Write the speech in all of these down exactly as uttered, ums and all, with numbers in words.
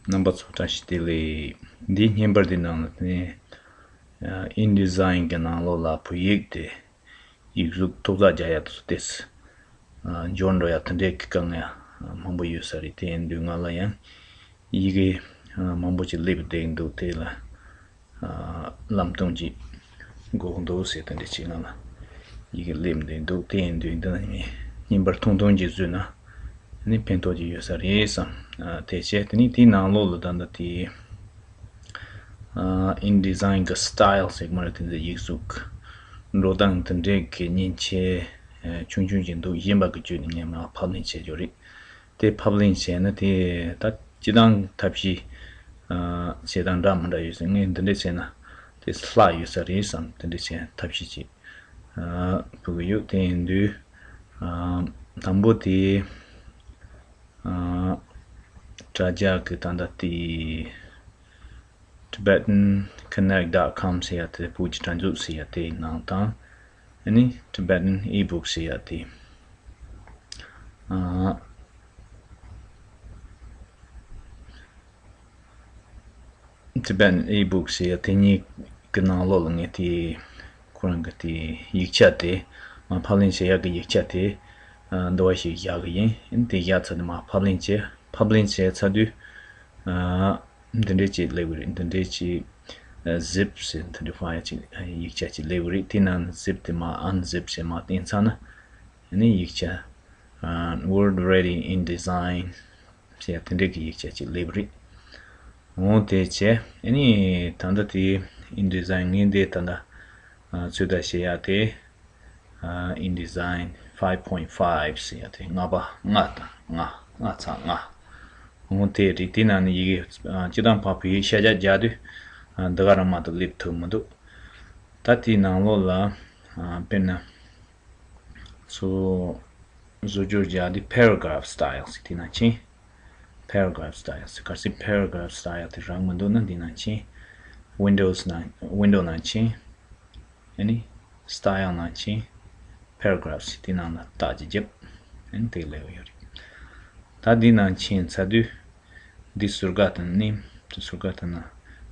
རྣམ་པ་ཚོ་བཀྲ་ཤིས་བདེ་ལེགས། འདིའི་བརྙན་པར་འདི་ནང་ལ་ནི་InDesign གི་ནང་ལོགས་ལ་བོད་ཡིག་དེ་ཡིག་གཟུགས་ཐོག་རྩ་རྒྱག་ཡ་དེ་ཚོ་ཏོག་ཙམ་འབྱོར་འགྲོ་ཡ་དེ་འདྲའི་གི་དཀའ་ངལ་མང་པོ་ཡོད་ས་རེད། དེ་ཡིན་དུས་ང་ལ་ཡང་ཡི་གེ་མང་པོ་ཅིག་སླེབས་བསྡད་འདུག་དེ་ལ་ལམ་སྟོན་ཅིག་དགོས་འདུག་ཟེར་དེ་འདྲ་ཅིག་ང་ལ་ཡི་གེ་སླེབས་བསྡད་འདུག་དེ་ཡིན་དུས་འདི་ནི་བརྙན་པར་ཐུང་ཐུང་ཅིག་བཟོས་ན་ནི་ཕན་ཐོགས་ཅིག་ཡོད་ས་རེད་བསམ། དེ་བྱས་དེ་ནི་དེའི་ནང་ལོགས་ལ་ད་ལྟ་དེ་InDesign གི་style ཟེར་གྱི་མ་རེད། དེ་ཚོ་ཡིག་གཟུགས་འགྲོ་སྟངས་དེ་འདྲའི་གི་མཉེན་ཆས་ཆུང་ཆུང་ཅིག་འདུག་གཞན་པ་གི་བརྒྱུད་ནས་ངས་མར་ཕབ་ལེན་བྱས་རྒྱུ་རེད། དེ་ཕབ་ལེན་བྱས་ན་དེ་ད་སྤྱི་བཏང་ཐབས་ཤེས་བྱེད་སྟངས་འདྲ་མི་འདྲ་ཡོད་ཟེར། ངས་འདི་འདྲ་བྱས་ན་དེ་ལྷག་ཡོད་ས་རེད་བསམ། དེ་འདྲ་བྱས་ཐབས་ཤེས་ཅིག་ཕུལ་གི་ཡོད། དེ་ཡིན་དུས་དང་པོ་དེ་དྲ་རྒྱ་གི་ད་ལྟ་དེ་Tibetan Connect dot com ཟེར་ཡ་དེ་བོད་ཀྱི་སྒྲ་འཇུག་ཟེར་ཡ་དེའི་ནང་དང་ཨ་ནི་Tibetan ebook ཟེར་ཡ་དེ་ཨ། Tibetan ebook ཟེར་ཡ་དེ་གཉིས་ཀྱི་ནང་ལོགས་ལ་ངས་དེ་ཁོ་རང་གི་དེ་ཡིག་ཆ་དེ་མར་ཕབ་ལེན་བྱེད་ཡག་གི་ཡིག་ཆ་དེ་འདི་བ་ཞིག་བཞག་གི་ཡིན། དེ་བཞག་ཚར་ནས་མར་ཕབ་ལེན་བྱས། ཕབ་ལེན་བྱས་ཚར་དུས་འདི་འདྲས་ཅིག་སླེབས་གི་རེད། འདི་འདྲས་ཅིག zip ཟེར་འདི་འདྲས་file ཅིག་ཡིག་ཆ་ཅིག་སླེབས་གི་རེད། དེ་ནང་zip དེ་མར་unzip ཟེར་མར་བཏང་ཚར་ན་ཨ་ནི་ཡིག་ཆ Word Ready InDesign ཟེར་ཡ་དེ་འདྲའི་གི་ཡིག་ཆ་ཅིག་སླེབས་རེད། འོ་དེ་བྱས་ཨ་ནི་ད་ལྟ་དེ་InDesign ངས་འདི་ད་ལྟ་ཚོད་ལྟ་བྱེད་ཡ་དེ་InDesign five point five ཟེར་ཡ་དེ་ལྔ་པ་ལྔ་དང་ལྔ་ལྔ་ཚེག་ལྔ། འོ་དེ་རེད། དེ་ནང་ནས་ཡི་གེ་སྤྱི་བཏང་ཕར་བོད་ཡིག་ཤ་རྒྱགས་རྒྱག་དུས་འདི་ག་རང་མ་གཏོགས་སླེབས་ཐུབ་མི་འདུག་ད་དེའི་ནང་ལོགས་ལ་དཔེར་ན། So བཟོ་བཅོས་རྒྱག་དུས་paragraph style ཟེར་དེ་ནང་ཕྱིན། Paragraph style ཟེར་གལ་སྲིད་paragraph style དེ་རག་མི་འདུག་ན་འདི་ནང་ཕྱིན། Windows ནང་Window ནང་ཕྱིན། ཨ་ནི་style ནང་ཕྱིན། Paragraph ཟེར་དེ་ནང་ལ་རྟགས་ཅིག་བརྒྱབ། ཨ་ནི་དེ་སླེབས་ཡོད་རེད། ད་འདི་ནང་ཕྱིན་ཚར་དུས་འདི་ཟུར་ཁ་དང་མནན། འདི་ཟུར་ཁ་དང་ན་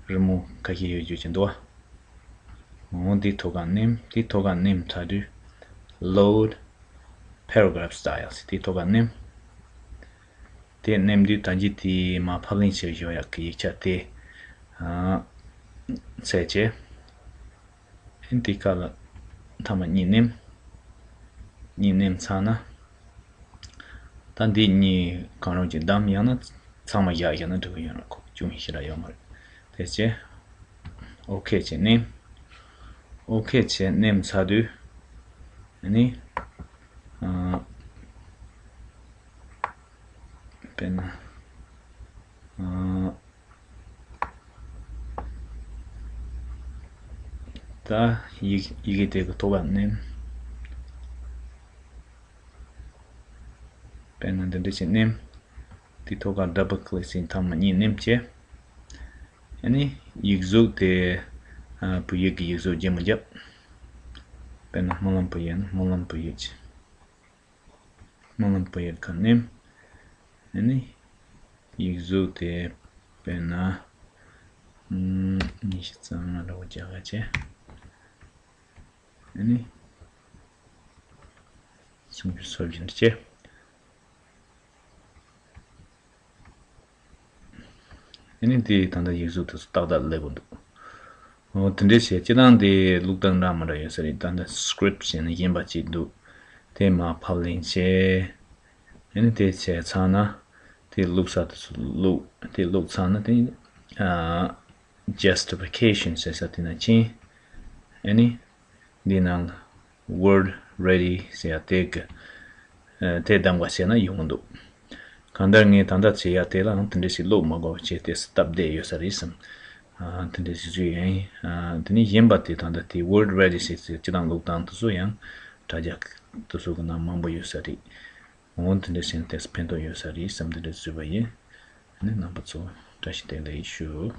རི་མོ་ཁ་ཤས་ཡོད་རྒྱུ་ཅིག་འདུག་བ། འོ་འདི་ཐོག་ཁ་མནན། འདི་ཐོག་ཁ་མནན་ཚར་དུས་Load Paragraph Style ཟེར་དེ་ཐོག་ཁ་མནན། དེ་མནན་དུས་ད་གིན་དེ་མར་ཕབ་ལེན་བྱས་བཞག་ཡག་གི་ཡིག་ཆ་དེ་ཨ་འཚོལ་བྱས། ཨ་ནི་དེ་ཁ་ལ་ཐ་མ་གཉིས་མནན། གཉིས་མནན་ཚར་ན། ད་འདི་གཉིས་གང་རུང་ཅིག་བདམས། ཡང་ན་ཚང་མ་བཞག་བཞག་ན་འགྲིག་གི་ཡོད་རེད། ཁོ་ཅུང་ཞིག་ར་ཡོད་མ་རེད། དེ་བྱས་OK བྱས་མནན། OK བྱས་མནན་ཚར་དུས་ཨ་ནི་ཨ་དཔེར་ན་ཨ་ད་ཡི་ཡི་གེ་དེ་གི་ཐོག་ཁ་མནན། དཔེར་ན་འདི་འདྲ་ཞིག་མནན། དེ་ཐོག་ཁ་double click ཟེར་ཐ་མ་གཉིས་མནན་བྱས། ཨ་ནི་ཡིག་གཟུགས་དེ་ཨ་བོད་ཡིག་གི་ཡིག་གཟུགས་རྗེས་མ་བརྒྱབ། དཔེར་ན་སྨོན་ལམ་བོད་ཡིག་ཡིན་ན་སྨོན་ལམ་བོད་ཡིག་བྱས། སྨོན་ལམ་བོད་ཡིག་ཁ་མནན། ཨ་ནི་ཡིག་གཟུགས་དེ་དཔེར་ན་ཉི་ཤུ་རྩ་ལྔ་འདྲ་བོ་རྒྱག་ག་བྱས། ཨ་ནི་སུམ་ཅུ་སོ་བཞི་འདྲ་བྱས། ཨ་ནི་དེ་ད་ལྟ་ཡིག་གཟུགས་དེ་ཚོ་ཏག་ཏག་སླེབས་པ་འདུག་འོ་དེ་འདྲས་བྱས། སྤྱིར་བཏང་དེ་བླུགས་སྟངས་འདྲ་མི་འདྲ་ཡོད་ས་རེད། ད་ལྟ་script ཟེར་ནས་གཞན་པ་ཅིག་འདུག་དེ་མར་ཕབ་ལེན་བྱས། ཨ་ནི་དེ་བྱས་ཚར་ན་དེ་བླུགས་ས་དེ་ཚོ་བླུགས། དེ་བླུགས་ཚར་ན་དེ་ཨ་justification ཟེར་ས་དེ་ནང་ཕྱིན། ཨ་ནི་འདི་ནང་ལ་Word Ready ཟེར་ཡ་དེ་གི་ཨ་དེ་གདམ་ག་བྱས་ན་ཡོང་གི་འདུག་གང་ལྟར་ངས་ད་ལྟ་བྱེད་ཡ་དེ་ལའང་དེ་འདྲ་ཞིག་བླུགས་མ་དགོས་པ་བྱས་ཏེ་སྟབས་བདེ་ཡོད་ས་རེད་བསམ། ཨ་དེ་འདྲ་ཞིག་བཟོས་ཡིན། ཨ་དེ་ནས་གཞན་པ་དེ་ད་ལྟ་དེ་Word Ready ཟེར་ཚེ་སྤྱིར་བཏང་བླུགས་སྟངས་དེ་ཚོ་ཡང་དྲ་རྒྱ་དེ་ཚོ་གི་ནང་མང་པོ་ཡོད་ས་རེད། འོ་དེ་འདྲ་བྱས་ན་ཏོག་ཙམ་ཕན་ཐོགས་ཡོད་ས་རེད་བསམ། དེ་འདྲ་བཟོས་པ་ཡིན། ཨ་ནི་རྣམ་པ་ཚོ་བཀྲ་ཤིས་བདེ་ལེགས་ཞུ།